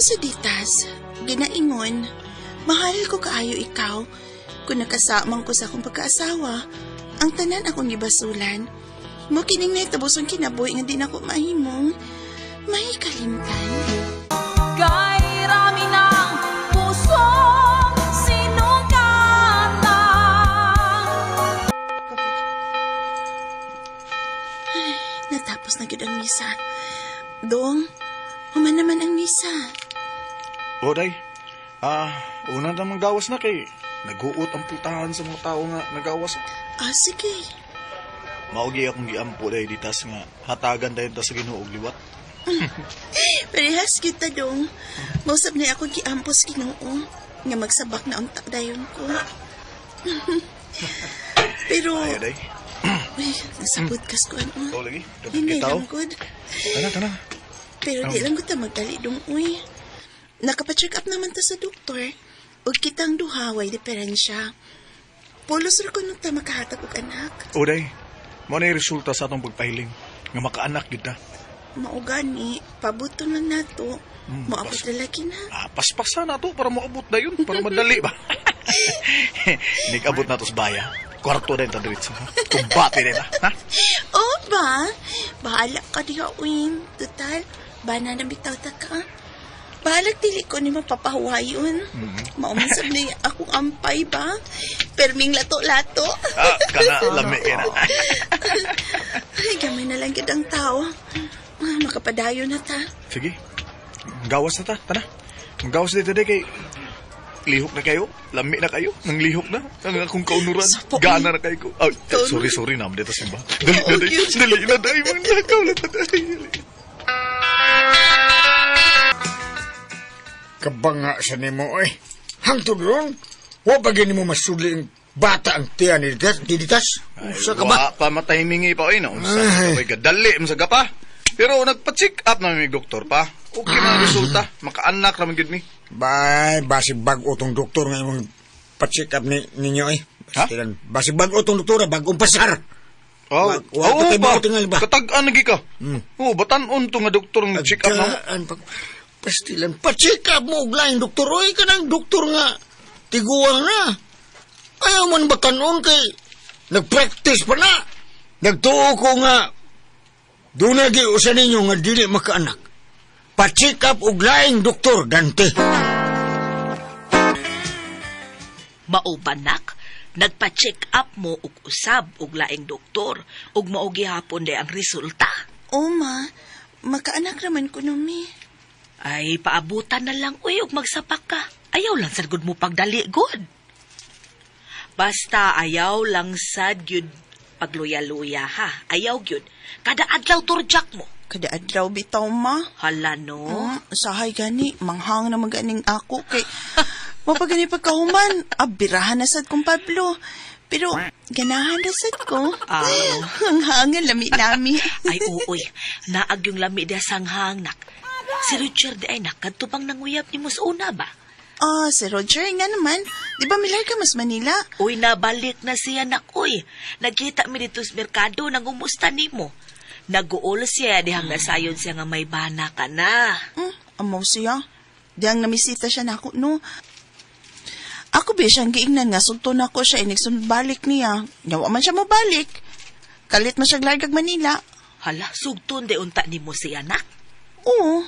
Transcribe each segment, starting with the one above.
si Ditas, ginaingon, mahal ko kaayo ikaw. Kung nakasamang ko sa akong pagkaasawa, ang tanan akong gibasulan. Mo kining nahitabo sa kinabuhi nga di na ko mahimong may kalimtan. Kay rami ng pusong sinugatan. Ay, natapos na gyud ang misa. Dong, human naman ang misa. O, day. Una namang gawas na kay naguot ang putahan sa mga tao nga nagawas. Ah, sige. Maugi akong giampo day ditas nga hatagan dayon ta sa Ginoo og liwat. Parehas kita dong. Mausap na ako giampos Ginoo nga magsabak na unta dayon ko. Pero Ay, day. uy, nasa podcast ko ano. O, lagi. Dapat Hindi kita, lang oh. good. Tana, tana. Pero di lang ko ta magdali dong uy. Nakapa-check up naman ta sa doktor. Ug kitang duha way diferensya. Pulos ra ko nung ta makahatag og anak. O, day. Mao na yung resulta sa atong pagpahiling. Nga makaanak gyud ta. Mao gani, pabuto lang nato. Moabot lalaki na. Ah, paspasa na to para moabot na yun. Para madali ba? Nag-abot na to sa baya. Kwarto na yun ta diretso. Ha? Kumbate na yun, ha? O ba? Bahala ka diha, uy. Total, bana na bitaw ta ka. Bahalag dili ko ni mapapahuwayon. Maumansab na yung akong ampay ba? Perming lato-lato. Ah, kana, lami ka na. Ay, gamay na lang gid ang tao. Ah, makapadayo na ta. Sige. Gawas na ta. Tana. Gawas dito day kay lihok na kayo. Lami na kayo. Nang lihok na. Ang akong kaunuran. Sapo. Gana na kayo ko. Ay, Kaunuran. sorry, sorry na. Dito simba. Dali na Oo, day. cute. Dali na day. Mga nakaw na day. Kabanga sa nimo eh. Hangtod ron, wa pa gini mo masudli ang bata ang tiyan ni Ditas? Ni Ditas? Usa ka ba? Wa pa matimingi pa. Ay, no. Unsa Ay. ka pa. Dali mo sa ka pa. Pero nagpa-check up na may doktor pa. Okay na ang resulta. Makaanak raman gid mi. Bay, basi bag-o tong doktor nga imong pa-check up ni ninyo eh. Ha? Basi, basi bag-o tong doktora, bagong pasar. Oh, Wa oo pa kay ba? buot tingali ba? Katag-an lagi ka. Oh, batan-on to nga doktor nga check up na mo. Agdaan pa. Pastilan, pa-check up mo og laing doktor. Oy, kanang doktor nga tiguang na. Ayaw man batanon kay nag-practice pa na. Nagtuo ko nga doon na gi usa ninyo nga dili makaanak. Pa-check up og laing doktor, Dante. Mao ba, nak? Nagpa-check up mo og usab og laing doktor ug mao gihapon day ang resulta. O ma, makaanak naman ko no mi. Ay, paabutan na lang uy og magsapak ka. Ayaw lang sad gud mo pagdali gud. Basta ayaw lang sad gyud pagluya-luya ha. Ayaw gyud. Kada adlaw turjak mo. Kada adlaw bitaw ma. Hala no. Sahay gani, manghang na maganing ako kay mapagani pagkahuman, abirahan na sad kong Pablo. Pero ganahan na sad ko. Ah. Ang hangin lami-lami. Ay uoy, naag yung lami diha sanghang nak. Si Richard di ay nak, kadto bang nanguyab nimo sa una ba? Ah, si Roger nga naman. Di ba milar ka mas Manila? Uy, nabalik na siya nak, uy. Nagkita mi dito sa merkado, nangumusta nimo. Naguol siya, dihang nasayon siya nga may bana ka na. Amaw siya. Dihang namisita siya nako, no? Ako ba siyang giingnan nga, sugto na ko siya, inig balik niya. Nyawa man siya mobalik. Kalit man siya largag Manila. Hala, sugton de unta nimo siya nak. Oo.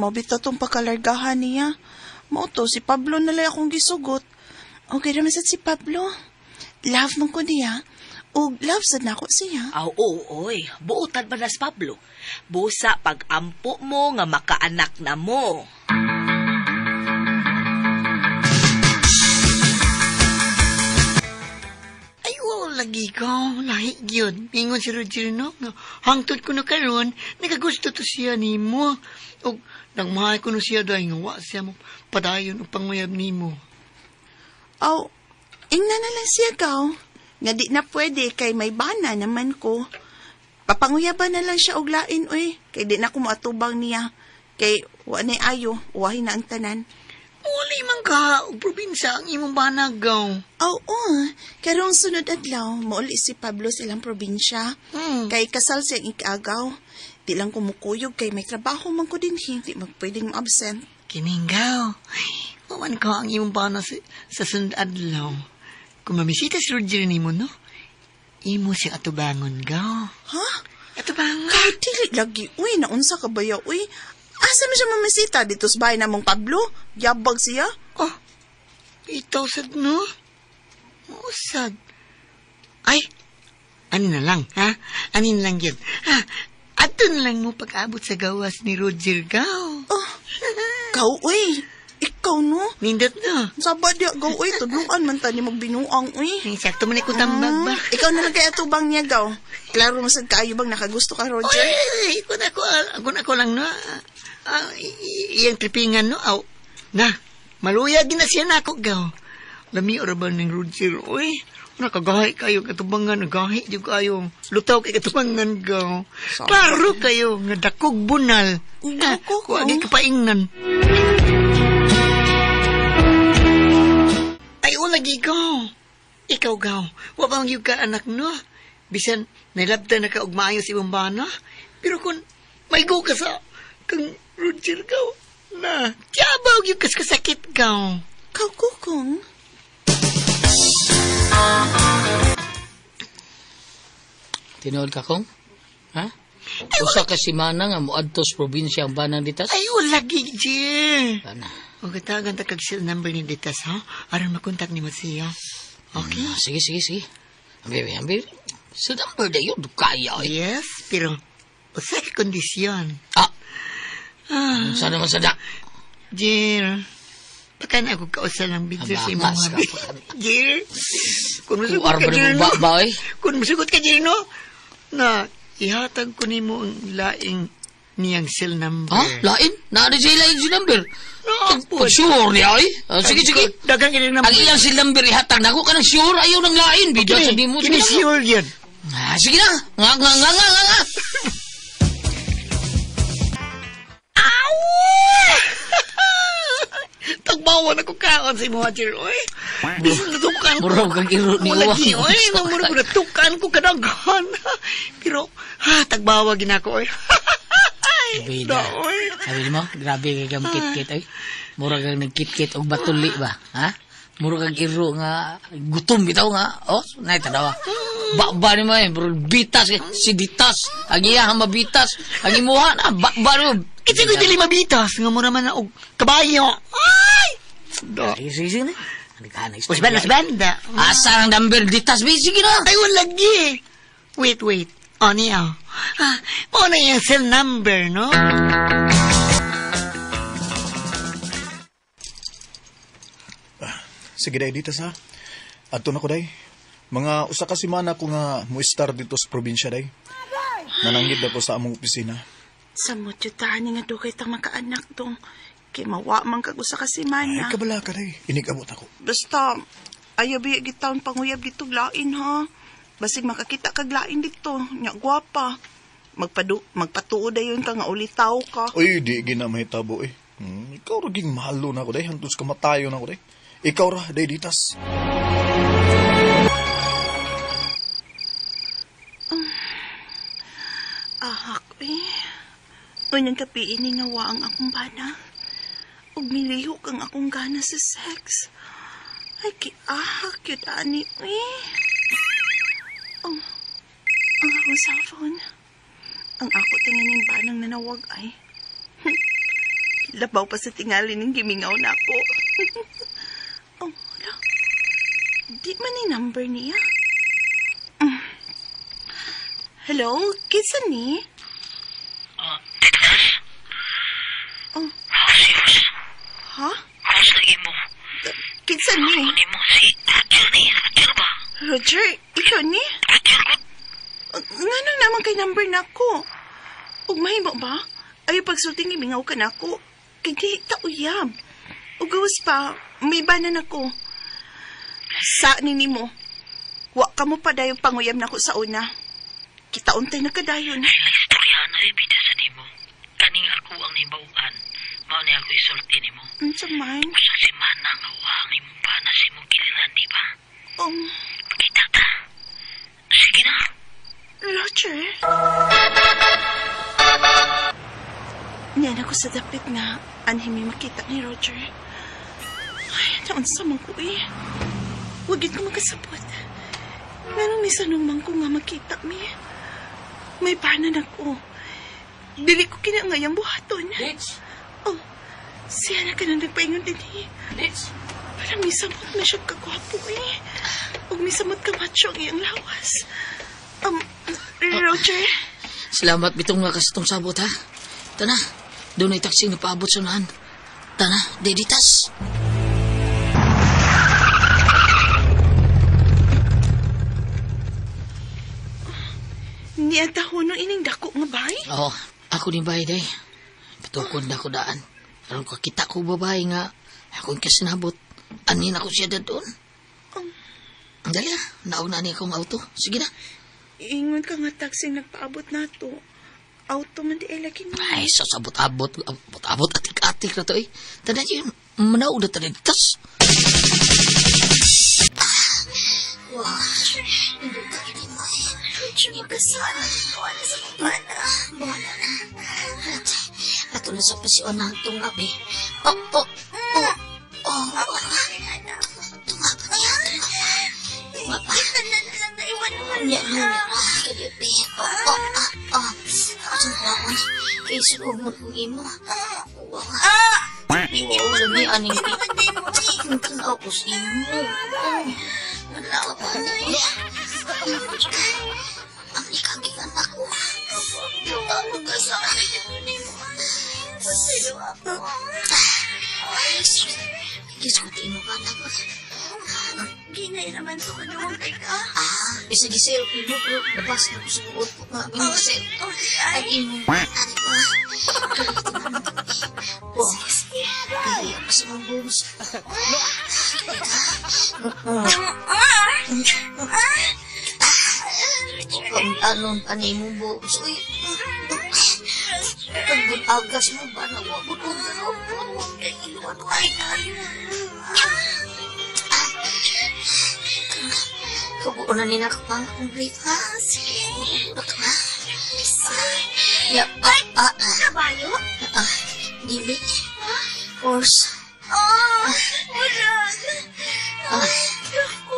Mabita tong pagkalargahan niya. Mao to, si Pablo na lang akong gisugot. Okay naman sad si Pablo. Love man ko niya. Og love sad nako siya. Aw, oo, oy. Buotan ba nas Pablo? Busa pag-ampo mo nga makaanak na mo. Ay, wow, lagi ko. Lahi gyud. Ingon si Roger, no? Nga, hangtod ko na karon, nagagusto to siya nimo. Og nagmahal ko no siya dahil nga wa siya mo padayon og panguyab nimo. Aw, ingna na lang siya gaw. Nga di na pwede kay may bana naman ko. Papanguyaban na lang siya og lain, uy. Kay di na ko moatubang niya. Kay wa na'y ayo, uwahin na ang tanan. Uli man ka og probinsya ang imong banag gaw. Oo, karong sunod adlaw, mauli si Pablo sa ilang probinsya. Kay kasal siyang ikaagaw. Di lang kumukuyog kay may trabaho man ko din, hindi magpwedeng ma-absent. Kininggaw, mawan ko ang imong bana sa sundadlaw. Kung mamisita si Roger nimo, no? Imo siya atubangon, gaw. Ha? Atubangon? Kahit dili lagi, uy, naunsa ka ba ya, uy? Asa man siya mamisita dito sa bahay namong Pablo? Yabag siya? Oh, itaw sad, no? Mausad. Ay, ani na lang, ha? Ani na lang yun. Ha? Ato na lang mo pag-abot sa gawas ni Roger, gaw. Oh, gaw, uy. Ikaw, no? Nindot, no? Saba diya, gaw, uy. Tudluan man tani magbinuang, uy. Ay, sakto man ikong tambag ba? Ikaw na lang kaya tubang niya, gaw. Klaro mo sad kaayo bang nakagusto ka, Roger? Uy, kung ako lang, no? Iyang tripingan, no? Aw, na, maluya gina siya na ako, gaw. Lami ora ba ng Roger, uy? Nakagahi kayo katubangan, nagahi di kayo. Lutaw kay katubangan, gaw. Klaro kayo, nga dakog bunal. Dako ko. Kuwagi kapaingnan. Ay, lagi ko. Ikaw, gaw. Wa bang yung ka, anak, no? Bisan, nailabta na ka og maayos imong bana. Pero kung may go ka sa kang Roger, gaw, na, tiyabaw yung kas kasakit, gaw. Kaw, kukong. Tinuod ka kong? Ha? Usa ka semana nga moadto sa probinsya ang banang ditas? Ay, lagi, Jer. Ana. O katagan ta kag cell number ni Ditas, ha? Aron makontak ni mo siya. Okay? Sige, sige, sige. Ambi, ambi. Cell number da yun, kaya eh. Yes, pero usa ka kondisyon. Ah! Sana man sada. Jer, baka na ako kausa lang bidyo sa imong Abakas ka, habi. baka. Jer, kung musugot Kuar ka, ba Jer, mo no? ba, ba eh? Kung musugot ka, Jer, no? Na, ihatag ko nimo ang laing niyang cell number. Ha? Lain? Naano siya lain si number? No, Pag sure niya ay. Ah, sige, sige. Dagang ilang number. Ang iyang si number ihatag nako ka ng sure ayaw ng lain. Bidyo Kini, sa mo. kini Sige na. sure yun. Ah, sige na. Nga, nga, nga, nga, nga, nga. Tagbawan ako kaon sa imo, Jer, oy. Bisan natukan ko. Murag kang iro ni Wala Uwang. di, oy. Murag ko natukan ko kadaghan. Pero, ha, tagbawa ginako, oy. Bida. Da, oy. Sabi mo, grabe kay kang kit-kit ay. Murag kang nagkit-kit og batuli ba? Ha? Murag kang iro nga gutom bitaw nga. Oh, nay tanawa. Ba ni mo eh, murag bitas si ditas. Ang iya mabitas, ang imuha na ba ni mo. Kasi ko dili mabitas, nga mura man na og kabayo. Ay! Da. Sige, sige, sige. Ano Usban, usban, da. Asa ang number ditas bi sige na. Ay, wala lagi. Wait, wait. O niya. Ah, mo na yung cell number, no? Sige, day, dito sa. Adto na ko, day. Mga usa ka semana ko nga mo-star dito sa probinsya, day. Nananggid ako sa among opisina. Sa mutyutaan nga dugay tang makaanak dong. Kay mawa man kag usa ka Ay, semana. kabala ka, day. Inigabot ako. Basta, ayaw biya gitawon panguyab dito lain ha. Basig makakita kag lain dito. Nya gwapa. Magpatuo dayon ka nga ulitaw ka. Uy, di gina mahitabo eh. Ikaw ra ging mahalo na ako, day. Hantos kamatayo na ako, day. Ikaw ra, day, ditas. Ahak eh. Unyang kapiin ni nga wa ang akong bana. Ug milihok ang akong gana sa sex. Ay, kiahak yun ani eh. Oh, ang akong cellphone. Ang ako tingin ng banang nanawag ay. Labaw pa sa tingali ng gimingaw na ako. Oh, wala. Di man ni number niya. Hello, kinsa ni? Oh. Ha? Kinsa ni? Roger, ikaw ni? Nga naman kay number na ako. Ug mahimo ba? Ayaw pagsulting imingaw ka na ako. Kay di ta uyab. Ug gawas pa, may banan ako. Sa ni nimo. Wa ka mo pa dayon panguyab nako sa una. Kita untay na kadayon. Istorya na bida sa nimo. Kaning ako ang nibawaan. Mao ni ako isulti nimo. Unsa man? Usa si mana nga wa ang imong bana sa imong giliran, di ba? Pakita ta. Sige na. Roger. ko sa dapit nga anhi mi makita ni Roger. Ay, naunsa man ko eh. Wag yun ko makasabot. Nganong misanong man ko nga makita mi. May panan ako. Dili ko kinangayang buhaton. Litz! Oh, siya na ka nang nagpaingon din eh. Litz! Parang misamot na siya kagwapo eh. Ug misamot ka macho ang iyang lawas. Roger? Salamat bitong nga kasi itong sabot ha. Tana, doon ay taxi nga paabot sa unahan. Tana, deditas. Niya tahono ining dako nga bay? Oo, ako ni bay day. Patukod na ko daan. Aron ko kita ko babae nga akong kasinabot. Anin ako siya doon. Dali ah, nauna ni akong auto. Sige na. Ingon ka nga taxi nagpaabot na to. Auto man di ay lagi niya. Ay, sa sabot-abot, abot-abot, atik-atik na to eh. Tanda yun, manaog na taligtas. Ato na sa pasyon na itong abi. Oh, oh, oh, oh. Tunga pa niya, tunga pa. Tunga pa. Niya, niya, kalipi. Oh, oh, ah, ah. Asang kwaon. Kay sunog mo kong imo. Wow. Wow, lami aning ang tanaw ko sa imo. Wala pa niya. Ang ikagigan ako. Ano ka sa akin? Gisuti mo ka na ko. Ginay naman to kanuang kay ka. Ah, bisa gisir imo pero nabas na ko sa buot ko nga imo sir. Ay imo. Ani ko. Oh. Kaya pa sa mga boobs. Ang anon ani mo boobs. Uy. Tagod agas mo ba na wabot ko gano'n. Kay iluwan ko ay kayo. Kabuo na nila kapang akong brief, ha? Sige. Kabuo na ka, ha? Ya, ah, ah, ah. Kabayo? Ah, dili. Horse. Oh, murag. Ah, Ako.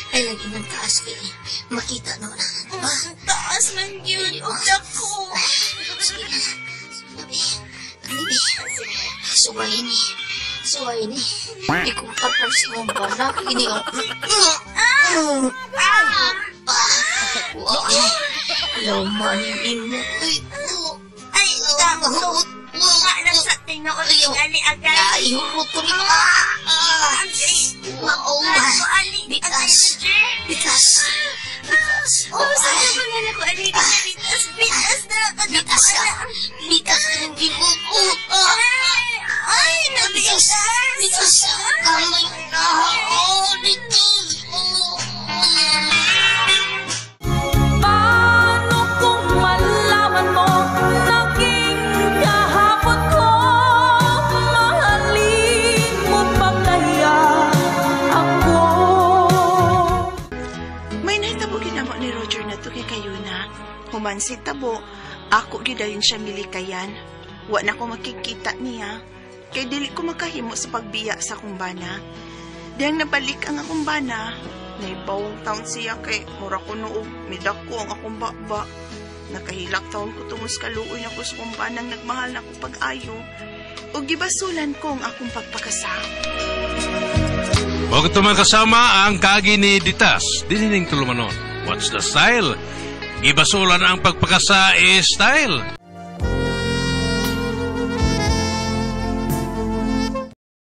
ay, lagi ng taas kay makita naman. Ah, Taas man yun. Og dako. sige na. Sige, Bibi. Suway ni. Suway ni. Ikumpara sa mong balak. Ini ang... Wow. Laman imo. Ay, dako. Nga lang sa tinuod. Ali agay. Ay, hurot ko ni Wow. Bitas. Bitas. Bitas. Oh, sa naman na ko ali bitas bitas na Bitas. Bitas ng imo. Ay, Bitas. Bitas. Kamay na. Oh, bitas. Oh. Paano kung malaman mo naging kahapon ko? Mahalin mo pa kaya ako? May nahitabo ginamo ni Roger na to kay Kayuna. Human si tabo, ako gidayon siya milikayan. Wa na ko makikita niya. Kay dili ko makahimo sa pagbiya sa akong bana. Diyang nabalik ang akong bana, naibawong taon siya kay mura ko noog, midako ang akong baba. Nakahilak taon ko tungos kaluoy ako sa akong banang nagmahal na ako pag-ayo. O gibasulan ko ang akong pagpakasa. Huwag ito man kasama ang kagi ni Ditas. Dinining tulumanon. What's the style? Gibasulan ang pagpakasa style.